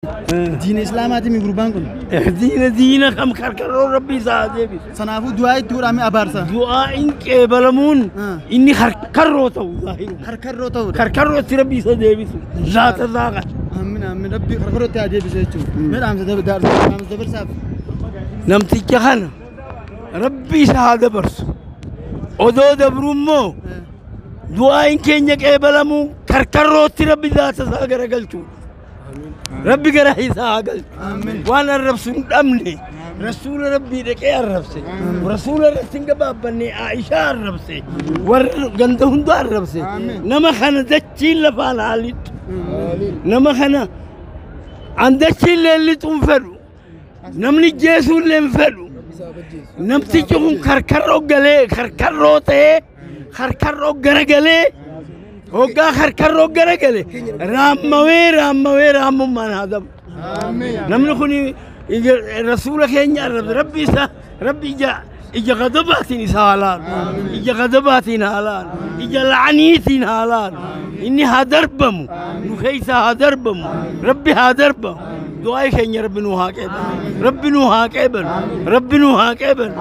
Diina Islaamaati mi gurbaan kun. Diina diina kam karkarroo rabbi isaa deebisu. Sanaafuu du'aa itti godhame abaarsa. Du'aa'iin qeebalamuun inni karkarroo ta'u zaahiruma. Karkarroo ta'uudha. Karkarrootti rabbi isa deebisu. Zaata zaaqa. Amiin amiin rabbi karkarrootti haa deebisu jechuudha. Mee dhaamsa dhaamsa dabarsaaf. Namticha kana rabbi isa haa dabarsu. Odoo dabru immoo du'aa'iin keenya qeebalamuu karkarrootti rabbi zaata isaa garagalchuudha. Rabbi gara isaa haa galchu. Waan arrabsu hin dhabne. Rasuula rabbii dhaqee arrabse. Rasuula irratti hin gabaabbanne Aishaa arrabse. Warra ganda hunda arrabse. Nama kana dachiin lafaan haa lixxu. Nama kana an dachiin leellixuu hin fedhu. Namni jeesuu illee hin fedhu. Namtichi kun karkarroo galee karkarroo ta'ee karkarroo garagalee hoggaa karkarroo garagale raammawee raammawee raammummaan haa dabru. Namni kun rasuula keenya arrabse rabbi isa rabbi ija ija gadabaatiin isa haa laalu. Ija gadabaatiin haa laalu. Ija la'aniitiin haa laalu. Inni haa darbamu. Nu keessa haa darbamu. Rabbi haa darbamu. Du'aa keenya rabbi nuu haa qeebalu. Rabbi nuu haa qeebalu. Rabbi nuu haa qeebalu.